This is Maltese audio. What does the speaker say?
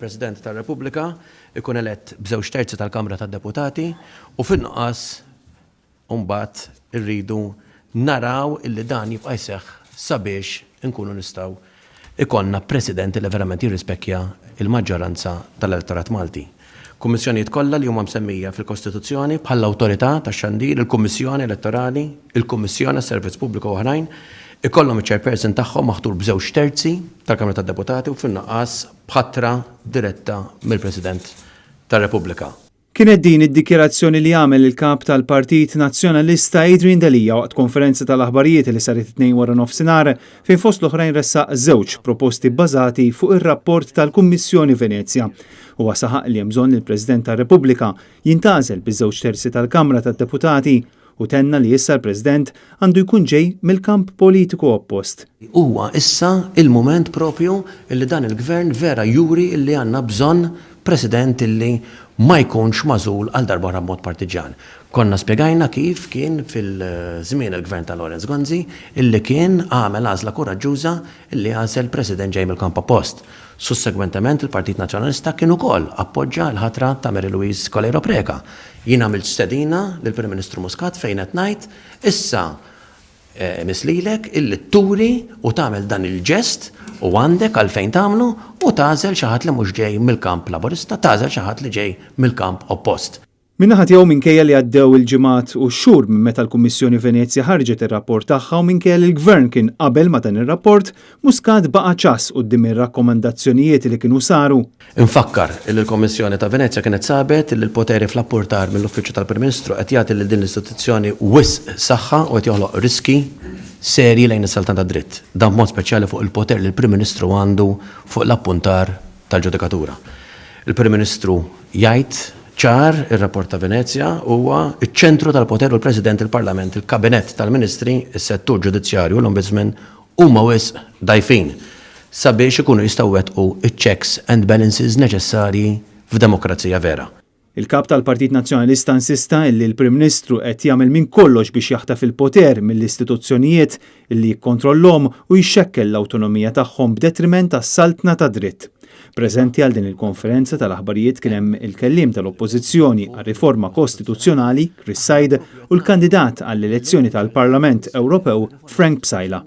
Il-President tar-Repubblika jkun elett b'żewġ terzi tal-Kamra tad-Deputati u fin-nuqqas mbagħad irridu naraw illi dan jibqa' jseħħ sabiex inkunu nistgħu ikollna President li verament jirrispekkja l-maġġoranza tal-elettorat Malti. Kummissjonijiet kollha li huma msemmija fil-Kostituzzjoni bħall-Awtorità tax-Xandir, il-Kummissjoni Elettorali, il-Kummissjoni għas-Servizz Pubbliku u oħrajn, ikollhom iċ-Chairperson tagħhom maħtur b'żewġ terzi tal-Kamra tad-Deputati u fin-nuqqas b'ħatra diretta mill-President tar-Repubblika. Kienet din id-dikjarazzjoni li għamel il-Kap tal-Partit Nazzjonalista Adrian Delia waqt konferenza tal-aħbarijiet li saret it-Tnejn waranofsinhar fejn fost l-oħrajn ressaq żewġ proposti bbażati fuq ir-rapport tal-Kummissjoni Venezja. Huwa saħaq li hemm bżonn li l-President tar-Repubblika jintgħażel biż-żewġ terzi tal-Kamra tad-Deputati u tenna li issa l-President għandu jkun ġej mill-kamp politiku oppost. Huwa issa il-mument propju illi dan il-Gvern vera juri illi għandna bżonn President illi ma jkunx magħżul għal darba oħra b'mod partiġġjan. Konna spjegajna kif kien fil-żmien il-Gvern ta' Lawrence Gonzi illi kien għamel għażla kuraġġuża illi għażel President ġej mill-kamp oppost. Sussegwentement il-Partit Nazzjonalista kien ukoll appoġġa l-ħatra ta' Mary Louise Coleiro Preca. Jien għamilt stedina lill-Prim Ministru Muscat fejn qed ngħid issa imiss lilek illi turi u tagħmel dan il-ġest u għandek għalfejn tagħmlu u tagħżel xi ħadd li mhux ġej mill-kamp Laburista, tagħżel xi ħadd li ġej mill-kamp oppost. Min-naħa tiegħu minkejja li għaddew il-ġimgħat u x-xhur minn meta l-Kummissjoni Venezja ħarġet ir-rapport tagħha u minkejja li l-Gvern kien qabel ma' dan ir-rapport, Muscat baqa' ċass quddiem ir-rakkomandazzjonijiet li kienu saru. Infakkar illi l-Kommissjoni ta' Venezja kienet sabet illi l-poteri fl-appurtar mill-Uffiċċju tal-Prim Ministru qed jagħti lil din l-istituzzjoni wisq saħħa u qed joħloq riskji serji lejn is-saltna tad-dritt. Dan b'mod speċjali fuq il-poter li l-Prim Ministru għandu fuq l-appuntar tal-ġudikatura. Il-Prim Ministru jgħid ċar ir-rapport ta' Venezja huwa ċ-ċentru tal-poter u l-President, il-Parlament, il-Kabinett tal-Ministri, is-settur ġudizzjarju u l-Ombudsman huma wisq dgħajfin sabiex ikunu jistgħu jwettqu ċ-checks and balances neċessarji f'demokrazija vera. Il-Kap tal-Partit Nazzjonalista insista illi l-Prim Ministru qed jagħmel minn kollox biex jaħtaf il-poter mill-istituzzjonijiet illi jikkontrollhom u jxekkel l-awtonomija tagħhom b'detriment għas-saltna tad-dritt. Preżenti għal din il-konferenza tal-aħbarijiet kien hemm il-kelliem tal-Oppożizzjoni għar-riforma kostituzzjonali, Chris Said, u l-kandidat għall-elezzjoni tal-Parlament Ewropew, Frank Psaila.